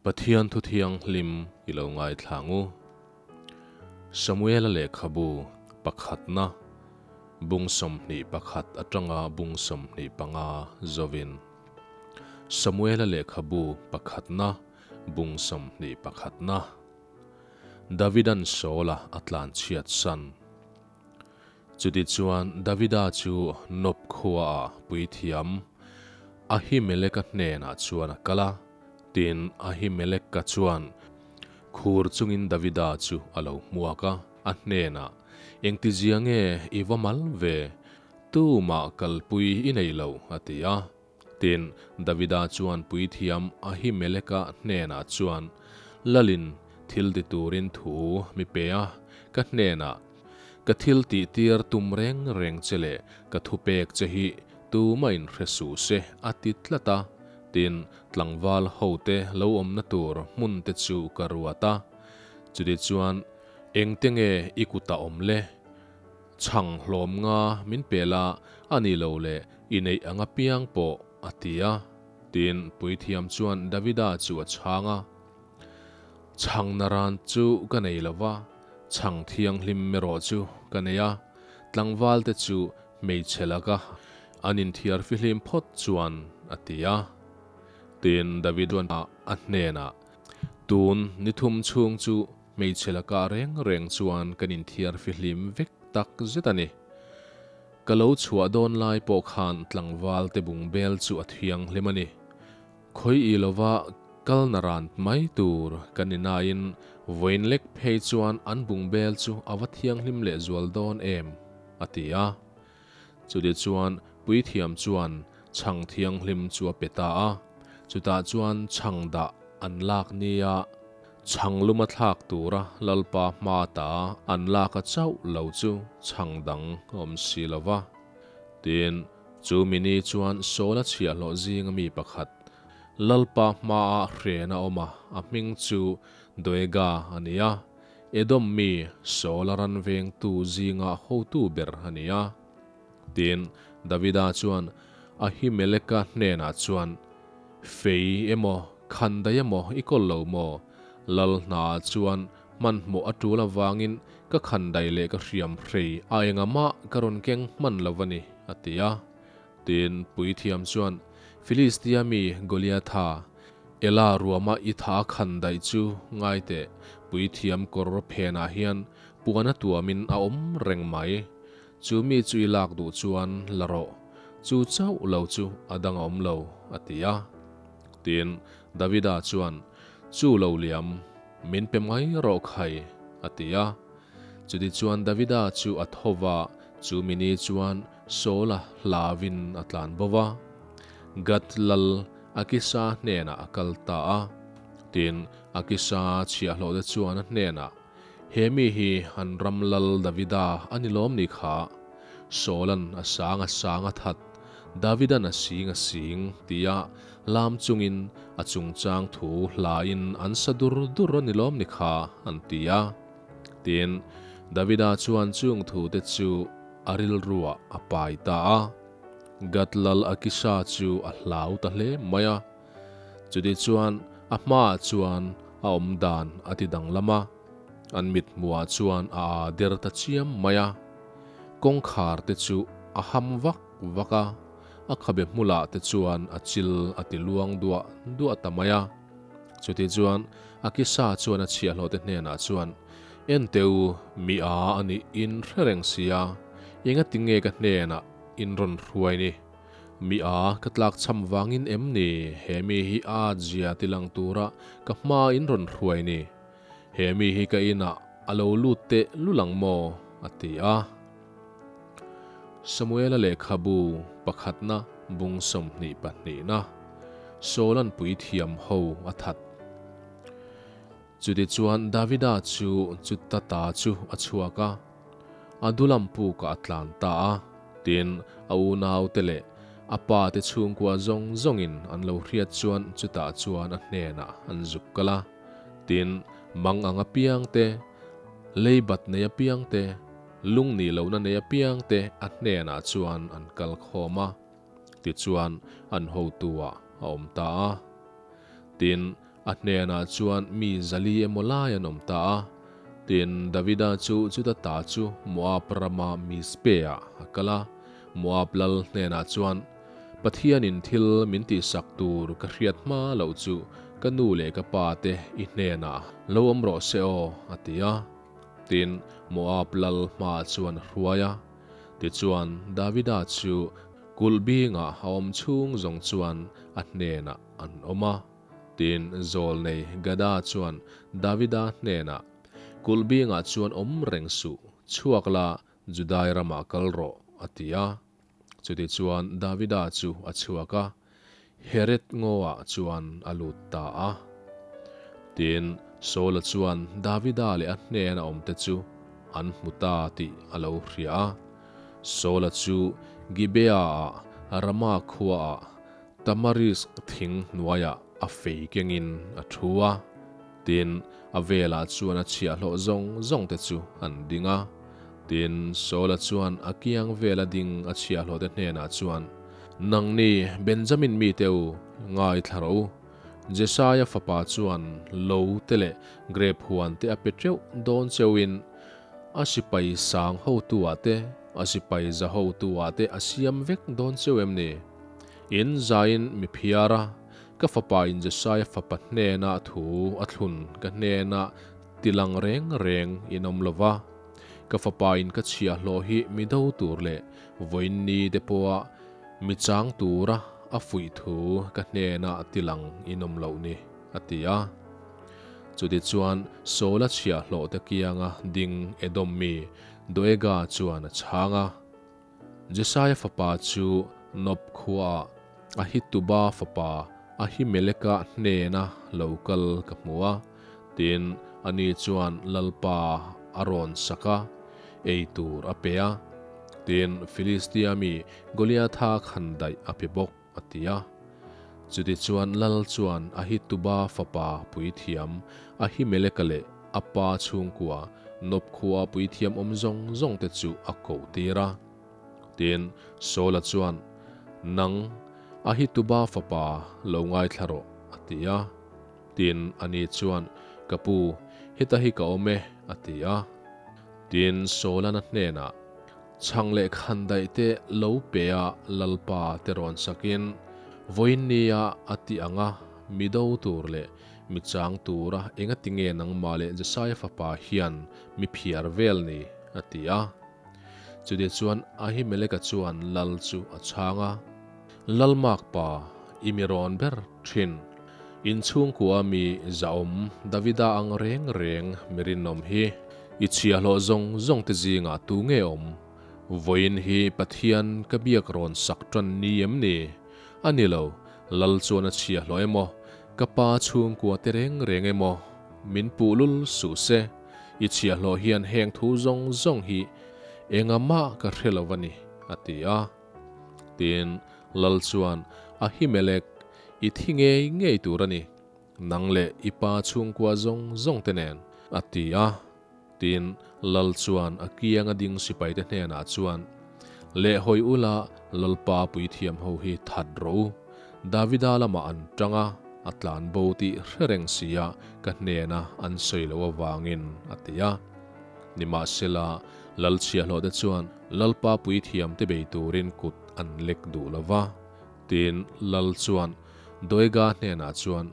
Pathian thu thianghlim i lo ngaithla ang u. Samuela lehkhabu pakhatna bung 21 atanga bung 25 zovin. Samuela lehkhabu pakhatna bung 21-na. Davidan Saula a tlanchhiat san. Chutichuan Davida chu Nob khuaah puithiam Ahimeleka hnenah chuan a kal a. Tin, Ahimeleka chuan khur chungin Davida chu a lo hmuak a, a hnenah, Engtizia nge i va mal ve? Tumah kalpui i nei lo, a ti a. Tin, Davida chuan puithiam Ahimeleka hnenah chuan, Lalin thil ti turin thu mi pe a, ka hnenah, Ka thil tih tir tum reng reng che leh ka thupek che hi tumah in hre suh se, a ti tlat a. Tin, tlangval hote lo awmna tur hmun te chu ka ruat a. Chutichuan, engte nge i kutah awm le? Chhang hlawm nga min pe la, a ni lo le, i neih ang apiang pawh, a ti a. Tin, puithiam chuan Davida chu a chhang a, Chhang naran chu ka nei lo va, chhang thianghlim erawh chu ka nei a, tlangvalte chu hmeichhe laka an inthiar fihlim phawt chuan, a ti a. Tin, David-a a hnenah, Tun ni thum chhung chu hmeichhe lakah reng reng chuan kan inthiar fihlim vek tak zet a ni. Ka lo chhuah dawn lai pawh khan tlangval te bung bel chu a thianghlim a ni. Khawi i lova kal na ran mai tur kan ni nain vawiin lek phei chuan an bung bel chu a va thianghlim leh zual dawn em? a ti a. Chutichuan puithiam chuan chhang thianghlim chu a pe ta a, chutah chuan chhang dah an lak nia chhang luma thlak tura Lalpa hma ta an lak a chauh lo chu chhang dang a awm si lo va. Tin, chu mini chuan Saula chhiahhlawh zinga mi pakhat, Lalpa hmaah hren a awm a, a hming chu Doega a ni a. Edom mi Saula ran vengtu zinga hotu ber a ni a. Tin, Davida chuan Ahimeleka hnenah chuan, Fei emaw, khandai emaw i kawl lo maw? Lal hnaah chuan hmanhmawh a tul avangin ka khandai leh ka hriam hrei a enga mah ka rawn keng hman lo a ni, a ti a. Tin, puithiam chuan, Filistia mi Goliatha, Ela ruama i tha khan daih chu ngai teh, puithiam kawr phenah hian puana tuamin a awm reng mai. Chu mi chu i lak duh chuan la rawh, chu chauh lo chu a dang a awm lo, a ti a. Tin, Davida chuan, Chu lo liam, min pe mai rawh khai, a ti a. Chutichuan Davida chu a tho va, chu mi ni chuan Saula hlauvin a tlan bo va. Gath lal Akisa hnenah a kal ta a. Tin, Akisa chhiahhlawhte chuan a hnenah, He mi hi an ram lal Davida a ni lawm ni kha? Saula'n a sang a sang a that, Davida'n a sing a sing, tia lam chungin a chungchang thu hlain an sa dur dur a ni lawm ni kha? an ti a. Tin, Davida chuan chung thute chu a rilruah a pai ta a. Gath lal Akisha chu a hlau ta hle mai a. Chutichuan a hmaah chuan a awm dan a ti danglam a, an mithmuhah chuan a aa der ta chiam mai a. Kawngkhar te chu a ham vak vak a, a khabe hmulah te chuan a chil a ti luang duah duah ta mai a. Chutichuan Akisha chuan a chhiahhlawhte hnenah chuan, Enteh u, mi aa a nih in hre reng si a, engatinge ka hnenah In rawn hruai ni. Mi a, ka tlak cham vangin em ni he mi hi a at zia ti lang tura ka hma in rawn hruai ni. He mi hi ka inah a lo lut teh lul ang maw? a ti a. Samuela lehkhabu pakhatna bung 22-na Saula'n puithiam ho a that. Chutichuan Davida chu chuta ta chu a chhuak a. A dulam pukah a tlan ta a, tin, a unaute leh a pa te chhungkua zawng zawngin an lo hriat chuan chutah chuan a hnenah an zuk kal a. Tin, mang ang apiang te, leibat nei apiang te, lung nih lohna nei apiang te a hnenah chuan an kal khawm a, tichuan an hotu-ah a awm ta a. Tin. A hnenah chuan mi 400 emaw lai an awm ta a. Tin, Davida chu chuta ta chu Moab rama Mizpe-ah a kal a. Moab lal hnenah chuan, Pathianin thil min tihsak tur ka hriat hma loh chu ka nu leh ka pa te i hnenah lo awm rawh se aw, a ti a. Tin, Moab lal hmaah chuan a hruai a. Tichuan, Davida chu kulh bingah a awm chhung zawng chuan a hnenah an awm a. Tin, zawlnei Gada chuan Davida hnenah, Kulh bingah chuan awm reng suh, chhuak la, Judai ramah kal rawh, a ti a. Chutichuan Davida chu a chhuak a, Heret ngaw-ah chuan a lut ta a. Tin, Saula chuan Davida leh a hnena awmte chu an hmu ta tih a lo hria a. Saula chu Gibeah-ah, Rama khuaah, Tamarisk thing hnuaiah a fei kengin a thu a. Tin, a velah chuan a chhiahhlawh zawng zawngte chu an ding a. Tin, Saula chuan a kiang vela ding a chhiahhlawhte hnenah chuan, Nangni, Benjamin mite u, ngaithla rawh u. Jesaia fapa chuan lo te leh grep huan te a pe teuh dawn cheuhin a sipai sang hotu-ah te, a sipai za hotu-ah te a siam vek dawn cheu em ni? In zaiin mi phiar a, Ka fapa in Jesaia fapa hnena thu a thlun ka hnena tilang reng reng in awm lo va, ka fapa in ka chhiahhlawh hi mi do tur leh vawiin ni te pawha mi chang tura a fuih thu ka hnena tilang in awm loh ni, a ti a. Chutichuan Saula chhiahhlawh te kianga ding Edom mi Doega chuan a chhang a. Jesaia fapa chu Nob khuaah Ahituba fapa Ahimeleka hnena lo kal ka hmu a, tin, ani chuan Lalpa a rawn sak a, ei tur a pe a, tin, Filistia mi Goliatha khandaih a pe bawk, a ti a. Chutichuan Lal chuan Ahituba fapa puithiam Ahimeleka leh a pa chhungkua Nob khua puithiam awm zawng zawngte chu a koh tir a. Tin, Saula chuan, Nang, Ahituba fapa, lo ngaithla rawh, a ti a. Tin, ani chuan, Ka pu, heta hi ka awm e, a ti a. Tin, Saula'n a hnenah, Chhang leh khandaih te lo pe a Lalpa te rawn sakin, Vawiin nia a ti ang a, mi do tur leh mi chang tura engati nge nangmah leh Jesaia fapa hian mi phiar vel ni? a ti a. Chutichuan Ahimeleka chuan lal chu a chhang a, Lalmakpa, i mi rawn ber thin. Inchhungkua mi zahawm Davida ang reng reng mi rinawm hi i chhiahhlawh zawng zawng te zingah tu nge awm? Vawiin hi Pathian ka biak rawn sak tan ni em ni? A ni lo, Lal chuan a chhiahhlawh emaw, ka pa chhungkua te reng reng emaw min puh lul suh se, i chhiahhlawh hian heng thu zawng zawng hi engahmah ka hre lo a ni, a ti a. Tin, Lal chuan, Ahimelek, i thi ngei ngei tur a ni, nang leh i pa chhungkua zawng zawng te nen, a ti a. Tin, Lal chuan a kianga ding sipaite hnenah chuan, Lehhawi ula Lalpa puithiam ho hi that rawh u, Davida lamah an tang a, a tlan bo tih hre reng sia ka hnena an sawi loh avangin, a ti a. Nimahsela, Lal chhiahhlawhte chuan Lalpa puithiamte bei turin kut an lek duh lo va. Tin, Lal chuan Doega hnenah chuan,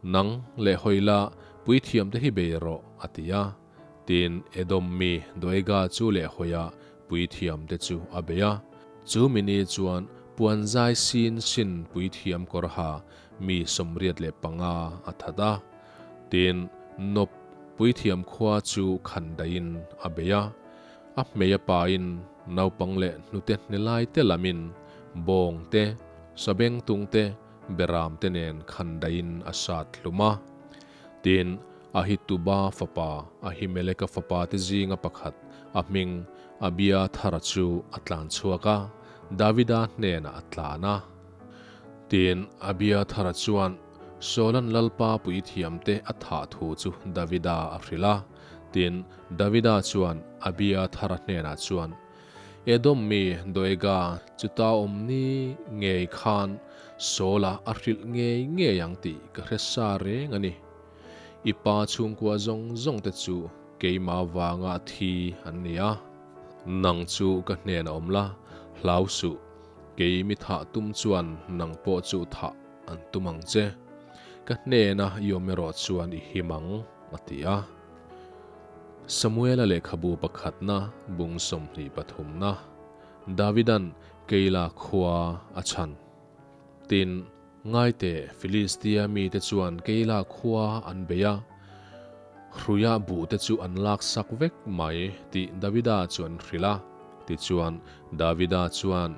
Nang leh hawi la, puithiamte hi bei rawh, a ti a. Tin, Edom mi Doega chu leh hawia puithiamte chu a bei a. Chu mi ni chuan puanzai sin sin puithiam kawr ha mi 85 a that a. Tin, Nob puithiam khua chu khandaiin a bei a. A hmei a pain naupang leh hnute hnelai te lamin bawng te, sabengtung te, beram te nen khandaiin a sat hlum a. Tin, Ahituba fapa Ahimeleka fapa te zinga pakhat a hming Abiathara chu a tlan chhuak a, Davida hnenah a tlan a. Tin, Abiathara chuan Saula'n Lalpa puithiamte a thah thu chu Davida a hrilh a. Tin, Davida chuan Abiathara hnenah chuan, Edom mi Doega chuta awm ni ngei khan Saul-a a hrilh ngei ngei ang tih ka hre sa reng a ni. I pa chhungkua zawng zawng te chu keimah vanga thi an ni a. Nang chu ka hnenah awm la, hlau suh. Kei mi thah tum chuan nang pawh chu thah an tum ang che. Ka hnena i awm erawh chuan i him ang, a ti a. Samuela lehkhabu pakhatna bung 23 na Davidan Keila khua a chhan. Tin, ngaite Filistia mite chuan Keila khua an bei a, hruia buhte chu an laksak vek mai tih Davida chu an hrilh a. Tichuan, Davida chuan,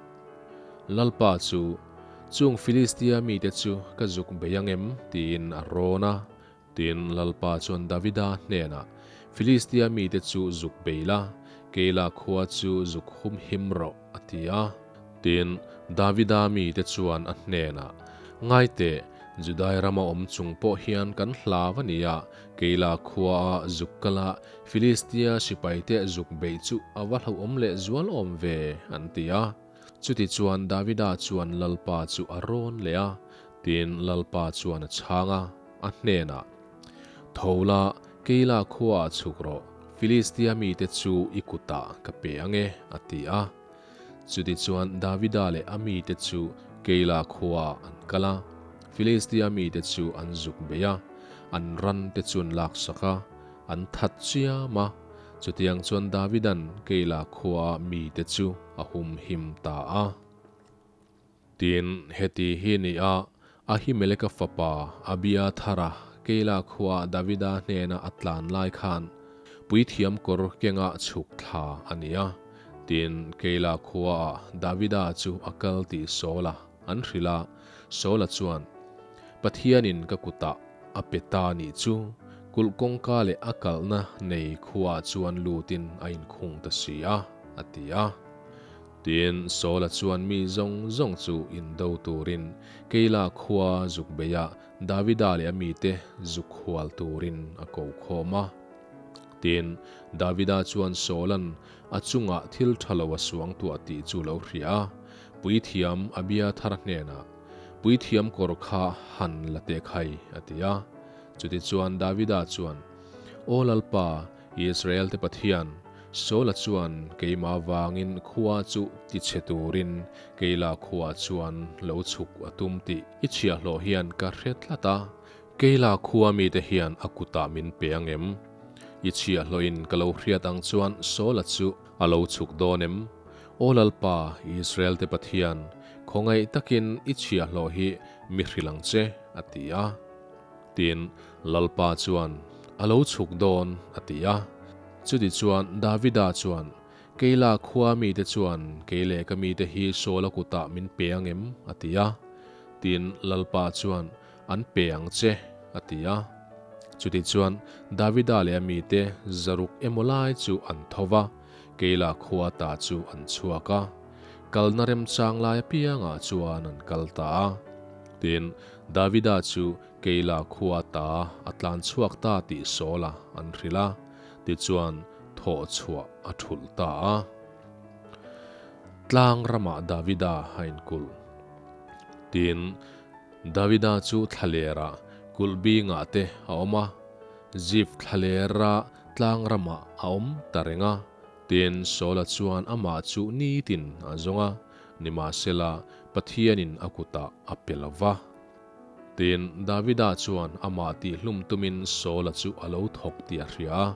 Lalpa chu, chung Filistia mite chu ka zuk bei ang em? tiin a rawn a. Tin, Lalpa chuan Davida hnenah, Filistia mite chu zuk bei la, Keila khua chu zuk humhim rawh, a ti a. Tin, Davida mite chuan a hnenah, Ngai teh, Judai rama awm chung pawh hian kan hlau a nia, Keila khuaa zuk kala Filistia sipaite zuk beih chu a va hlauhawm leh zual awm ve, an ti a. Chutichuan Davida chuan Lalpa chu a rawn leh a, tin, Lalpa chuan a chhang a, a hnenah, Tho la, Keila khuaah chhuk rawh, Filistia mite chu i kutah ka pe ang e, a ti a. Chutichuan Davida leh a mite chu Keila khuaah an kal a, Filistia mite chu an zuk bei a, an ran te chu an laksak a, an that chiam a. Chutiang chuan Davidan Keila khuaa mite chu a humhim ta a. Tin, heti hi ni a, Ahimeleka fapa Abiathara Keila khuaa Davida hnena a tlan lai khan puithiam kawr kenga chhuk thla a ni a. Tin, Keila khuaah Davida chu a kal tih Saula an hrilh a, Saula chuan, Pathianin ka kutah a pe ta nih chu, kulh kawngka leh a kalhna nei khuaah chuan lutin a inkhung ta si a, a ti a. Tin, Saula chuan mi zawng zawng chu indo turin Keila khua zuk beia Davida leh a mite zuk hual turin a ko khawm a. Tin, Davida chuan Saula'n a chungah thil tha lo a suang tuah tih chu lo hria a, Puithiam Abiathar hnenah, Puithiam kawr kha han la teh khai, a ti a. Chutichuan Davida chuan, Aw Lalpa, Israel-te Pathian, Saula chuan keimah vangin khua chu tichhe turin Keila khua chuan lo chhuk a tum tih i chhiahhlawh hian ka hre tlat a. Keila khua mite hian a kutah min pe ang em? I chhiahhlawhin ka lo hriat ang chuan Saula chu a lo chhuk dawn em? Aw Lalpa, Israel-te Pathian, khawngaih takin i chhiahhlawh hi mi hrilh ang che, a ti a. Tin, Lalpa chuan, A lo chhuk dawn, a ti a. Chutichuan, Davida chuan, Keila khua mite chuan kei leh ka mite hi Saula kutah min pe ang em? a ti a. Tin, Lalpa chuan, An pe ang che, a ti a. Chutichuan, Davida leh a mite zaruk emaw lai chu an tho va, Keila khua ta chu an chhuak a. Kalna remchang lai apiangah chuan an kal ta a. Tin, Davida chu Keila khua ta a tlan chhuak ta tih Saula an hrilh a, tichuan thawh chhuah a thulh ta a. Tlang ramah Davida a inkulh. Tin, Davida chu thlalerah kulh bingah te a awm a, Zif thlalera tlang ramah a awm ta reng a. Tin, Saula chuan amah chu nitin a zawng a, nimahsela Pathianin a kutah a pe lo va. Tin, Davida chuan amah tihhlum tumin Saula chu a lo thawk tih a hria a.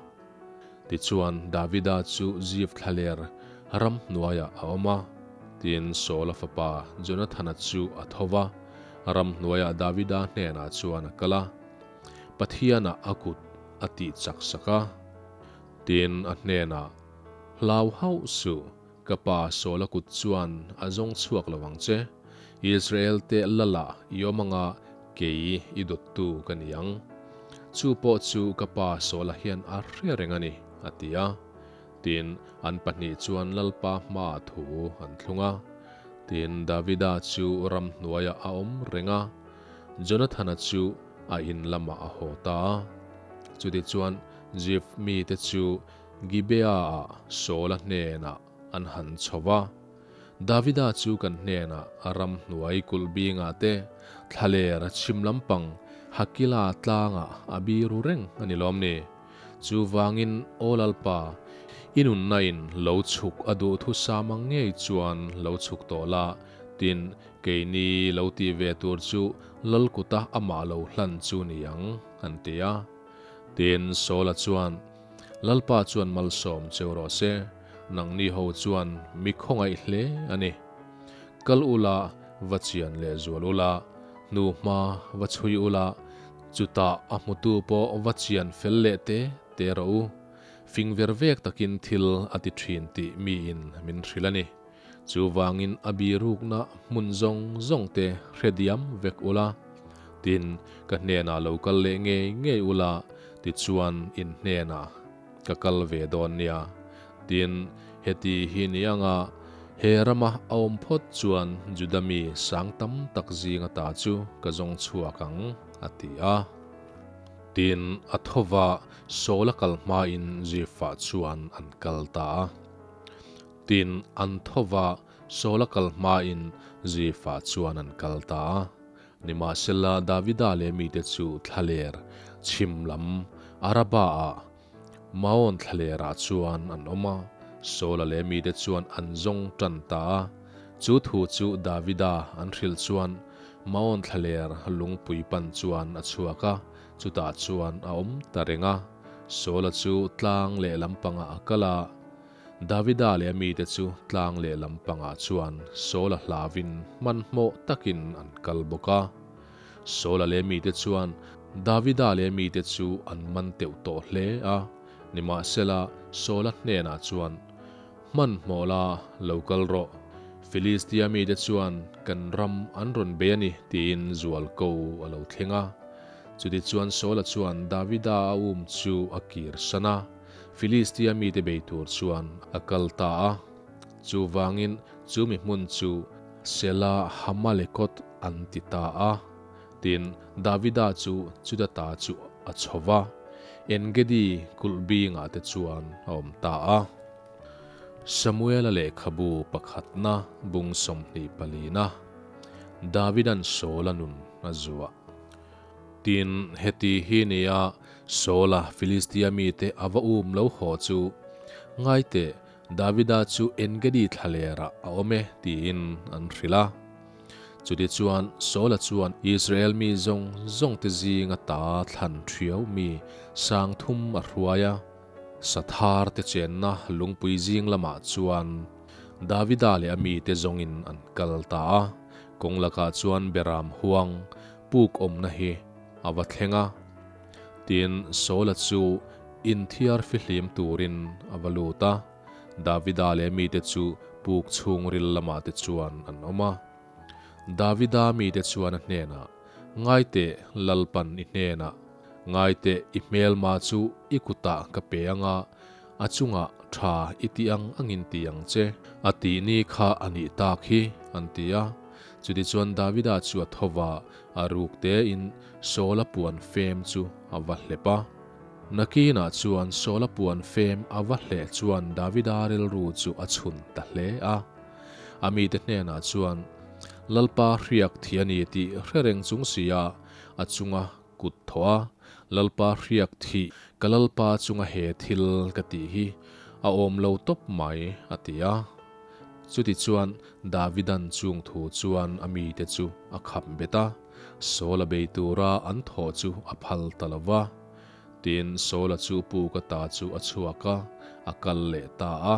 Tichuan, Davida chu Zif thlaler ramhnuaiah a awm a. Tin, Saula fapa Jonathana chu a tho va, ramhnuaiah Davida hnenah chuan a kal a, Pathianah a kut a tihchak sak a. Tin, a hnenah, Hlau hauh suh, ka pa Saula kut chuan a zawng chhuak lo ang che. Israel-te lalah i awm anga kei i dawttu ka ni ang. Chu pawh chu ka pa Saula hian a hre reng a ni, a ti a. Tin, an pahnih chuan Lalpa hmaah thu an thlung a. Tin, Davida chu ramhnuaiah a awm reng a, Jonathana chu a in lamah a haw ta a. Chutichuan, Zif mite chu Gibeah-ah Saula hnenah an han chho va. Davida chu kan hnenah a ramhnuai kulh bingah te, thlaler chhim lampang Hakila tlangah a biru reng a ni lawm ni? Chuvangin, Aw Lalpa, i nunna in lo chhuk a duh thusam ang ngei chuan lo chhuk tawh la, tin, keini lo tih ve tur chu Lal kuta amah lo hlan chu ni ang, an ti a. Tin, Saula chuan, Lalpa chuan malsawm cheu rawh se, nangni ho chuan mi khawngaih hle a ni. Kal ula, va chian leh zual ula, hnu hma va chhui ula, chutah a hmutu pawh va chian fel leh te te rawh u. Fing ver vek takin thil a ti thin tih miin min hrilh a ni. Chuvangin a birukna hmun zawng zawng te hre diam vek ula, tin, ka hnenah lo kal leh ngei ngei ula, tichuan in hnenah ka kal ve dawn nia. Tin, heti hi ni anga he rama a awm phawt chuan Juda mi sang tam tak zinga ta chu ka zawng chhuak ang, a ti a. Tin, a thova Saul a kal hmain Ziph-ah chuan an kal ta a. Tin, an tho va, Saul a kal hmain Ziph-ah chuan an kal ta a. Nimahsela, Davida leh mite chu thlaler chhim lam Araba-ah, Maon thlalerah chuan an awm a. Saul-a leh mite chuan an zawng tan ta a. Chu thu chu Davida an hrilh chuan Maon thlaler lungpui pan chuan a chhuak a, chutah chuan a awm ta reng a. Saul-a chu tlang lehlam pangah a kal a. Davida leh a mite chu tlang lehlam pangah chuan Saul-a hlauvin hmanhmawh takin an kal bawk a. Saul-a leh a mite chuan Davida leh a mite chu an man teuh tawh hle a, nimahsela Saul-a hnenah chuan, Hmanhmawh la, lo kal rawh. Filistia mite chuan kan ram an rawn bei a ni, tiin zualko a lo thleng a. Chutichuan Saul-a chuan Davida a um chu a kirsan a. Filistia mite bei tur chuan a kal ta a, chuvangin chu mi hmun chu Sela Hamalekot an ti ta a. Tin, Davida chu Juda ta chu a chho va, En-gedi kulh bingah te chuan a awm ta a. Samuela lehkhabu pakhatna bung 24na, Davida'n Saula nun a zuah. Tin, heti hi nia Saula Filistia mite a va um lo haw chu, Ngai teh, Davida chu En-gedi thlalerah a awm e, tiin an hrilh a. Chutichuan, Saula chuan Israel mi zawng zawngte zinga ta thlan ṭhiau mi 3000 a hruai a. Sathar te chenna lungpui zing lamah chuan Davida leh a mite zawngin an kal ta a. Kawng lakah chuan Beram huang puk awmna hi a va thleng a. Tin, Saula chu inthiar fihlim turin a va lut a, Davida leh mite chu puk chhungril lamah te chuan an awm a. Davida mite chuan a hnenah, Ngai teh, Lalpan i hnenah, Ngai teh, i hmelma chu i kutah ka pe ang a, a chungah tha i ti ang angin ti ang che, a tih ni kha a nih tak hi, an ti a. Chutichuan Davida chu a tho va, a ruk tein Saula puan fem chu a va hlep a. Nakinah chuan Saula puan fem a va hleh chuan Davida rilru chu a chhun ta hle a. A mite hnenah chuan, Lalpa hriak thi a ni tih hre reng chung sia a chunga kut thawh a, Lalpa hriak thih ka Lalpa chunga he thil ka tih hi a awm lo tawp mai, a ti a. Chutichuan Davidan chung thu chuan a mite chu a khap bet a, Saul a bei tura an thawh chu a phal ta lo va. Tin, Saul-a chu puka ta chu a chhuak a, a kal leh ta a.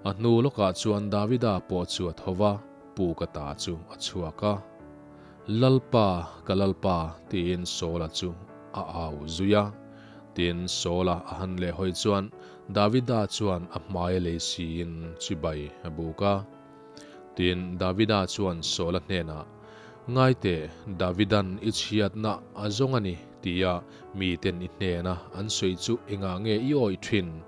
A hnu lawkah chuan Davida pawh chu a tho va, puka ta chu a chhuak a. Lalpa, ka Lalpa, tiin Saul-a chu a au zui a. Tin, Saul-a a han leh hawi chuan Davida chuan a hmai lei siin chibai a buk a. Tin, Davida chuan Saul-a hnenah, Ngai teh, Davidan i chhiatna a zawng a ni, tia miten i hnena an sawi chu engah nge i awih thin?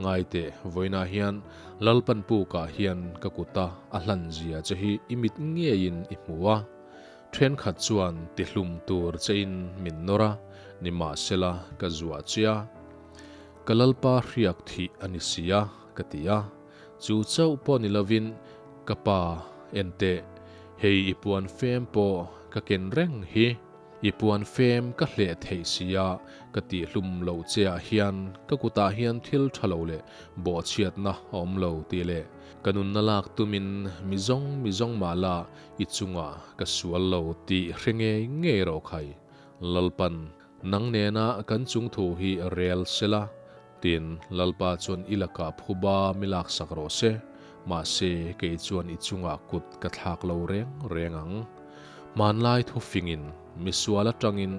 Ngai teh, vawiinah hian Lalpan pukah hian ka kuta a hlan zia che hi i mit ngeiin i hmu a. Thenkhat chuan tihlum tur chein min nawr a, nimahsela ka zuah che a. Ka Lalpa hriak thih a ni si a, ka ti a. Chu chauh pawh ni lovin, Ka pa, enteh, hei i puan fem pawh ka ken reng hi. I puan fem ka hleh theih sia, ka tihhlum loh che ah hian ka kutah hian thil tha lo leh bawhchhiatna a awm lo tih leh ka nunna lak tumin mi zawng mi zawng mah la i chungah ka sual lo tih hre ngei ngei rawh khai. Lalpan, nang nena kan chung thu hi rel sela, tin Lalpa chuan i lakah phuba mi laksak rawh se, mahse kei chuan i chungah kut ka thlak lo reng reng ang. Hmanlai thu fingin mi sual atangin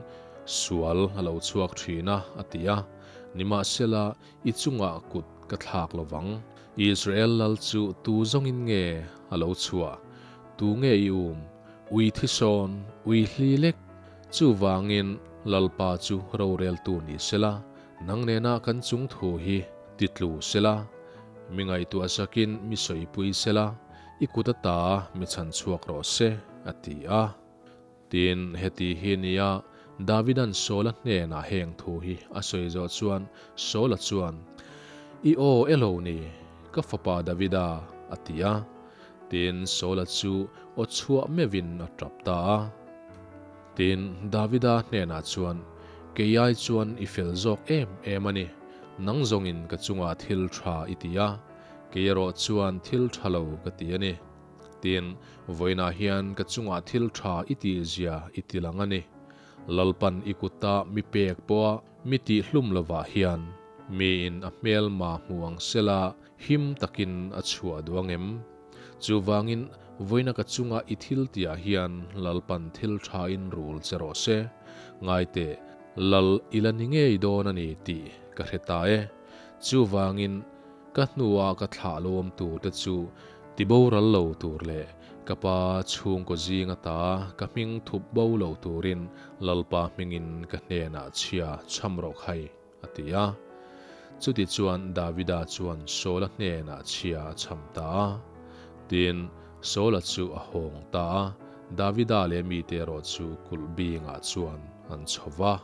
sual a lo chhuak thin a, a ti a, nimahsela i chungah kut ka thlak lo vang. Israel lal chu tu zawngin nge a lo chhuah? Tu nge i um? Ui thisawn, ui hli lek. Chuvangin Lalpa chu roreltu ni sela, nang nena kan chung thu hi ti tlu sela, mi ngaihtuah zakin mi sawipui sela, i kut ata mi chhan chhuak rawh se, a ti a. Tin, heti hi nia Davida'n Saula hnenah heng thu hi a sawi zawh chuan Saula chuan, I aw elo ni, ka fapa Davida, a ti a. Tin, Saula chu aw chhuah meuhin a tap ta a. Tin, Davida hnenah chuan, Keiai chuan i fel zawk em em a ni, nang zawngin ka chungah thil tha i ti a, kei erawh chuan thil tha lo ka ti a ni. Tin, vawiinah hian ka chungah thil tha i tihzia i ti lang a ni. Lalpan i kuta mi pek pawha mi tihhlum lovah hian miin a hmelma hmu ang sela him takin a chhuah duh ang em? Chuvangin, vawiina ka chunga i thil tihah hian Lalpan thil thain rul che rawh se. Ngaiteh, Lal i la ni ngei dawn a ni tih ka hre ta e. Chuvangin, Ka hnua ka thlah lo awm tur te chu ti boral lo tur leh ka pa chhungkaw zing ata ka hming thup bo lo turin Lalpa hmingin ka hnenah chhia chham rawh khai, a ti a. Chuti chuan Davida chuan Saula hnenah chhia a chham ta a. Tin, Saula chu a hawng ta a, Davida leh mite erawh chu kulh bingah chuan an chho va.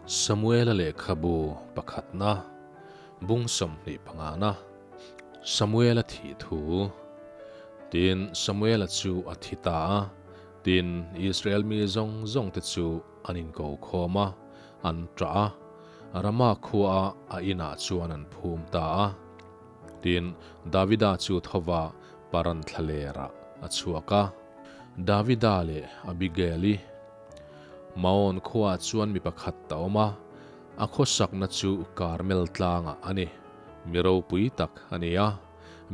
Samuela lehkhabu pakhatna, bung 25na, Samuela thih thu. Tin, Samuela chu a thi ta a, tin, Israel mi zawng zawngte chu an inko khawm a, an ṭah a, Rama khuaa a inah chuan an phum ta a. Tin, Davida chu thova Paran thlalerah a chhuak a, Davida leh Abigail-i, Maon khuaah chuan mi pakhat a awm a, a khawsakna chu Karmel tlangah a ni. Mi ropui tak a ni a,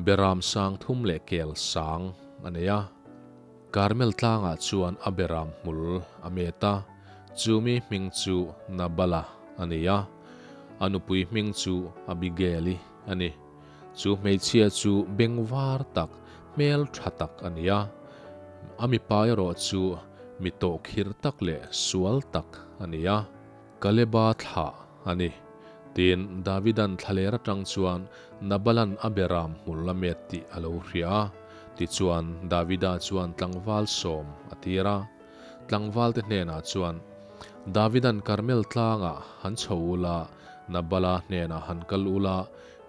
beram sang thum leh kel sang a nei a. Karmel tlangah chuan a beram hmul a met a, chu mi hming chu Nabala a ni a, a nupui hming chu Abigail-i a ni. Chu hmeichhia chu bengvar tak, hmel tha tak a ni a, a mipa erawh chu mi tawhkhir tak leh sual tak a ni a, Kaleba thlah a ni. Tin, Davida'n thlaler atang chuan Nabalan a beram hmul a met tih a lo hria a. Tichuan, Davida chuan tlangval sawm a tir a. Tlangvalte hnenah chuan, Davida'n Karmel tlangah han chho ula, Nabala hnenah han kal ula,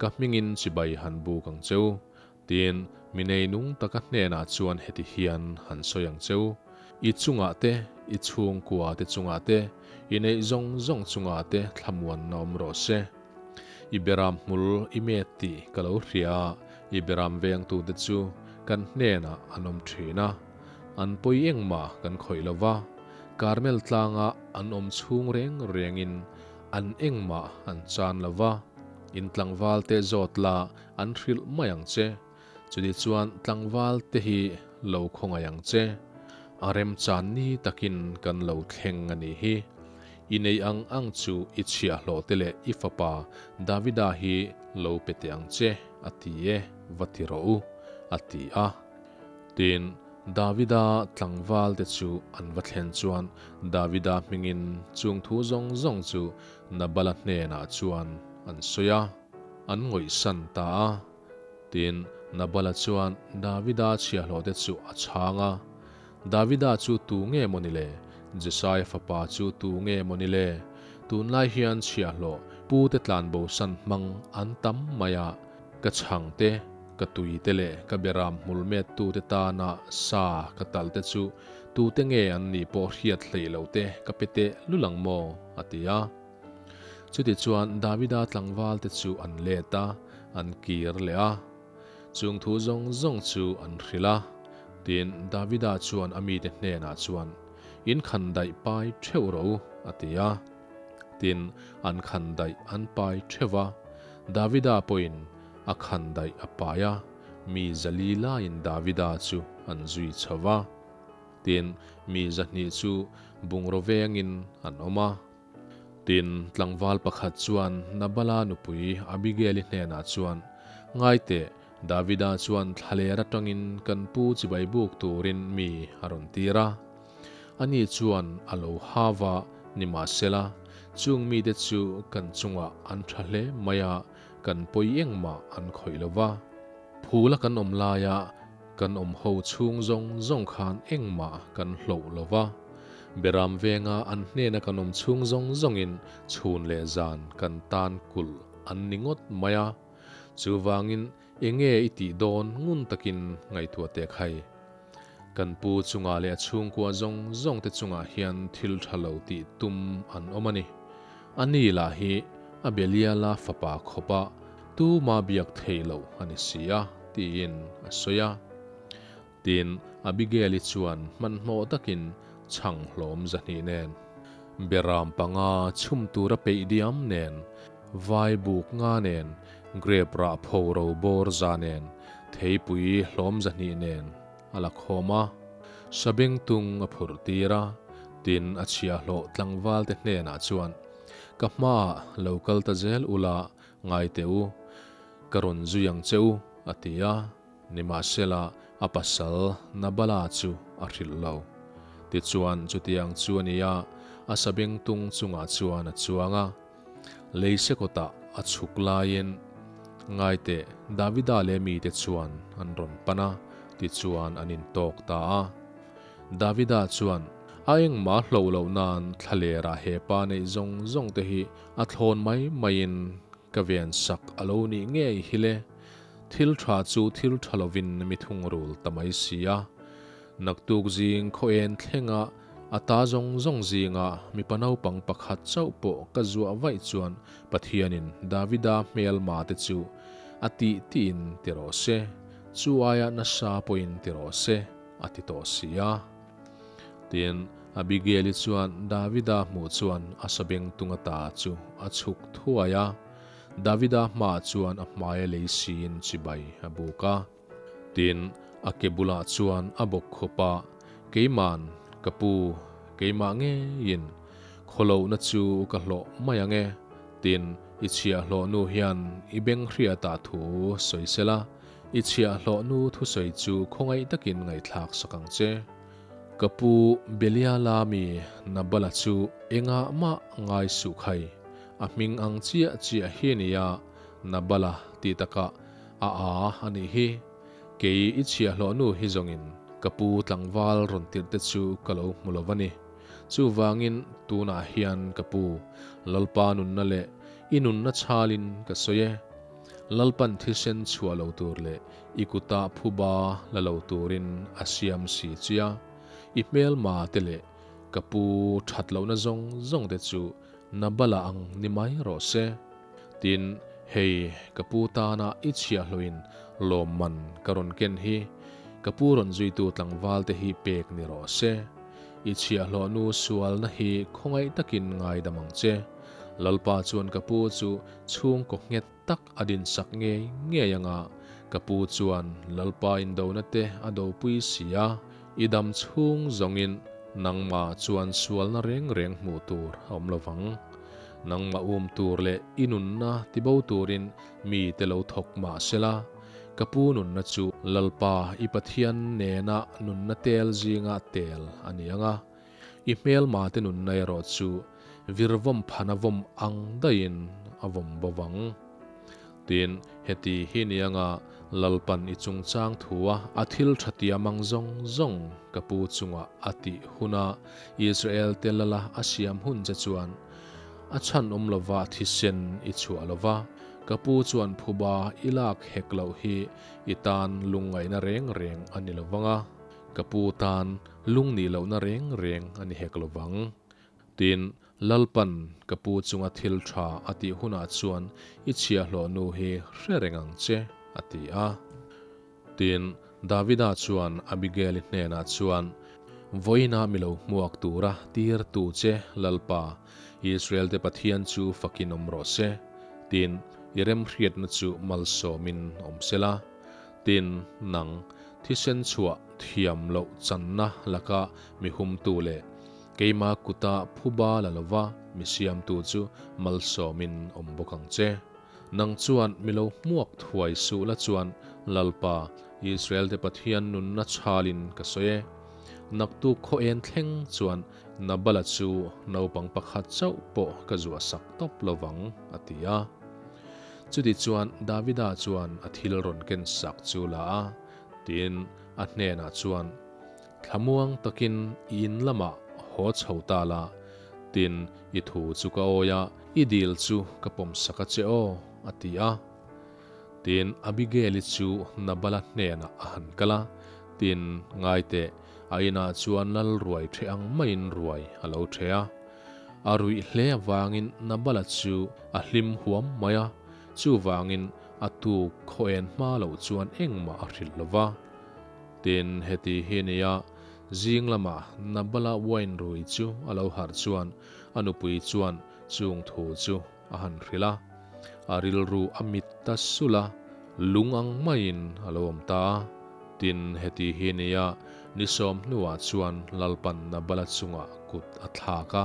ka hmingin chibai han buk ang cheu. Tin, mi neinung taka hnenah chuan heti hian han sawi ang cheu, I chungah te, i chhungkua te chungah te, i neih zawng zawng chungah te thlamuanna awm rawh se. I beram hmul i met tih ka lo hria a, i beram vengtute chu kan hnenah an awm thin a. An pawi engmah kan khawih lo va, Karmel tlanga an awm chhung reng rengin an engmah an chan lo va, in tlangvalte zawt la an hrilh mai ang che. Chuti chuan tlangval te hi lo khawngaih ang che. A remchan ni takin kan lo thleng a nih hi. I nei ang ang chu i chhiahhlawh te leh i fapa Davida hi lo pe teh ang che, a ti e, va ti rawh u, a ti a. Tin, Davida tlangval te chu an va thlen chuan Davida hmingin chung thu zawng zawng chu Nabala hnenah chuan an sawi a, an ngawihsan ta a. Tin, Nabala chuan Davida chhiahhlawhte chu a chhang a, Davida chu tu nge maw ni le? Jesaia fapa chu tu nge maw ni le? Tunlai hian chhiahhlawh pute tlanbosan hmang an tam mai a. Ka chhang te, ka tui te leh ka beram hmul mettute tana sa ka tal te chu tute nge an nih pawh hriat hleih loh te ka pe teh lul ang maw? a ti a. Chutichuan Davida tlangval te chu an let a, an kir leh a. Chung thu zawng zawng chu an hrilh a. Tin, Davida chuan a mite hnenah chuan, In khan daih pai theuh rawh u, a ti a. Tin, an khan daih an pai theuh va. Davida pawhin a khan daih a pai a, mi zali laiin Davida chu an zui chho va. Tin, mi 200 chu bungraw vengin an awm a. Tin, tlangval pakhat chuan Nabala nupui Abigail-i hnenah chuan, Ngai teh, Davida chuan thlaler atangin kan pu chibai buk turin mi a rawn tir a. Ani chuan a lo ha va, nimahsela, chung mite chu kan chungah an tha hle mai a, kan pawi engmah an khawih lo va. Phula kan awm laia kan awm ho chhung zawng zawng khan engmah kan hloh lo va. Beram venga an hnena kan awm chhung zawng zawngin chhun leh zan kan tan kulh an ni ngawt mai a. Chuvangin enge i tih dawn ngun takin ngaihtuah teh khai. Kan pu chungah leh a chhungkua zawng zawng te chungah hian thil tha lo tih tum an awm a ni. A ni lah hi a Beliala fapa khawpa tuma biak theih loh a ni si a, tiin a sawi a. Tin, Abigail-i chuan hmanhmawh takin chhang hlawm 200 nen, beram panga chhum tura peih diam nen, vai buk nga nen, grape rah pho ro bawr za nen, theipui hlawm 200 nen a la khawm a. Sabengtung a phurh tir a, tin a chhiahhlawh tlangvalte hnenah chuan, Ka hmaah lo kal ta zel ula ngai teh u, ka rawn zui ang che u, a ti a. Nimahsela, a pasal Nabala chu a hrilh lo. Tichuan, chutiang chu a ni a, a sabengtung chungah chuan a chuang a. Lei sekawtah a chhuk laiin, Ngaiteh, Davida leh mite chuan an rawn pan a, tichuan an intawk ta a. Davida chuan, A engmah hloh loh nan thlalerah he pa neih zawng zawng te hi a thlawn mai maiin ka ven sak a lo nih ngei hi le. Thil tha chu thil tha lovin mi thungrul ta mai si a. Naktuk zing khaw en thlenga a ta zawng zawng zinga mipa naupang pakhat chauh pawh ka zuah vaih chuan Pathianin Davida hmelma te chu a tih tiin ti rawh se, chu aia nasa pawhin ti rawh se, a ti tawh si a. Tin, Abigail-i chuan Davida hmuh chuan a sabengtung ata chu a chhuk thuai a. Davida hmaah chuan a hmaia lei siin chibai a buk a. Tin, a ke bulah chuan a bawk khawp a, Keima'n, ka pu, keimah ngeiin khawlohna chu ka hlawh mai ang e. Tin, i chhiahhlawh nu hian i beng hriatah thu sawi sela, i chhiahhlawh nu thusawi chu khawngaih takin ngaihthlak sak ang che. Ka pu Beliala mi Nabala chu engah mah ngai suh khai. A hming ang chiah chiah hi a nia, Nabala tih takah a a a nih hi. Kei i chhiahhlawh nu hi zawngin ka pu tlangval rawn tirh te chu ka lo hmu lo va ni. Chuvangin tunah hian ka pu, Lalpa nunna leh i nunna chhalin ka sawi e. Lalpan thisen chhuah lo tur leh i kuta phuba la lo turin a siam si chia. I hmelma te leh ka pu that lohna zawng zawng te chu Nabala ang ni mai rawh se. Tin, hei, ka pu tana i chhiahhlawhin lawmman ka rawn ken hi, ka pu rawn zuitu tlangval te hi pek ni rawh se. I chhiahhlawh nu sualna hi khawngaih takin ngaidam ang che. Lalpa chuan ka pu chu chhungkaw nghet tak a dinsak ngei ngei anga ka pu chuan Lalpa indona te a dopui si a, i dam chhung zawngin nangmah chuan sualna reng reng hmuh tur a awm lovang. Nangmah um tur leh i nunna tibo turin mi te lo thawk mah sela, ka pu nunna chu Lalpa i Pathian nena nunna tel zinga tel a ni ang a, I hmelma te nunna erawh chu virvawm phana vawm ang daihin a vawm bo vang. Tin, heti hi ni anga Lalpan i chungchang thua a thil tha tiam ang zawng zawng ka pu chungah a tih huna Israel te lala a siam hun che chuan a chhan awm lova thisen i chhuah lova. Ka pu chuan phuba i lak hek loh hi i tan lungngaihna reng reng a ni lo vang a, ka pu tan lungnih lohna reng reng a ni hek lo vang. Tin, Lalpan ka pu chunga thil tha a tih hunah chuan i chhiahhlawh nu hi hre reng ang che, a ti a. Tin, Davida chuan Abigail-i hnenah chuan, Vawiina mi lo hmuak tura tirtu che Lalpa, Israel-te Pathian chu fakin awm rawh se. Tin, i remhriatna chu malsawmin awm sela. Tin, nang, thisen chhuah thiam loh channa laka mi humtu leh keima kuta phuba la lova mi siamtu chu malsawmin awm bawk ang che. Nang chuan mi lo hmuak thuai suh la chuan Lalpa, Israel-te Pathian nunna chhalin ka sawi e. Naktuk khaw en thleng chuan Nabala chu naupang pakhat chauh pawh ka zuah sak tawp lo vang, a ti a. Chuti chuan Davida chuan a thil rawn ken sak chu la a, tin, a hnenah chuan, Thlamuang takin i in lamah haw chho ta la, tin, i thu chu ka awi a, i dil chu ka pawm sak a che aw, a ti a. Tin, Abigail-i chu Nabala hnenah a han kal a, tin, Ngaiteh, a inah chuan lal ruai ṭheh ang maiin ruai a lo ṭheh a. A ruih hle avangin Nabala chu a hlim huam mai a, chuvangin a tuk khaw en hma loh chuan engmah a hrilh lo va. Tin, heti hi nia, zing lama Nabala wine rui chu a lo harh chuan a nupui chuan chung thu chu a han hrilh a, a rilru a mit ta sulh a, lung ang maiin a lo awm ta a. Tin, heti hi nia, ni sawm hnuah chuan Lalpan Nabala chungah kut a thlak a,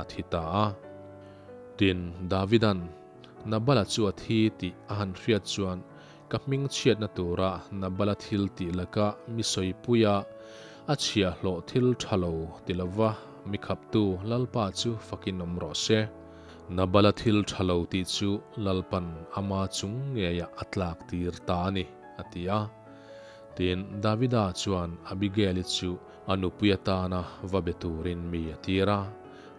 a thi ta a. Tin, Davidan Nabala chu a thi tih a han hriat chuan Ka hming chhiatna tura Nabala thil tih laka mi sawipuia a chhiahhlawh thil tha lo ti lova mi khaptu Lalpa chu fakin awm rawh se. Nabala thil tha lo tih chu Lalpan ama chung ngeiah a tlak tir ta a ni, a ti a. Tin, Davida chuan Abigail-i chu a nupui atana va be turin mi a tir a.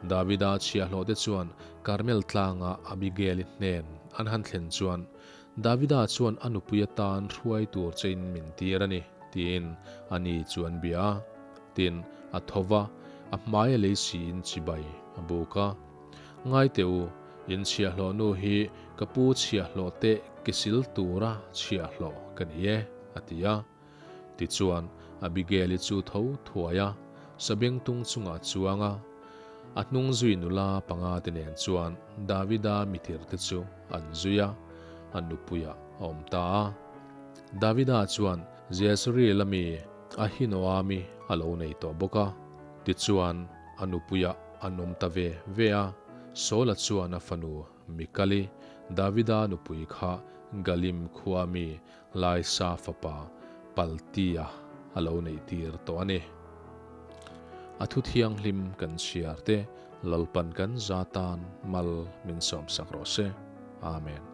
Davida chhiahhlawhte chuan Karmel tlanga Abigail-i hnen an han thlen chuan Davida chuan a nupui atan hruai tur chein min tir a ni, tiin ani chu an bia a. Tin, a tho va, a hmaia lei siin chibai a buk a. Ngai teh u, in chhiahhlawh nu hi ka pu chhiahhlawh teh ke sil tura chhiahhlawh ka ni e, a ti a. Tichuan, Abigail-i chu tho thuai a, sabengtung chungah a chuang a. A hnung zui nula panga te nen chuan Davida mitirte chu an zui a, a nupuiah a awm ta a. Davida chuan Jezreel-a mi Ahinoami a lo nei tawh bawk a. Tichuan, a nupuiah an awm ta ve ve a, Saula chuan a fanu Mikali, Davida nupui kha Galim khua mi Laisa fapa Paltia a lo neih tir tawh a ni. A thu thianghlim kan chhiar te Lalpan kan za tan mal min sawmsak rawh se. Amen.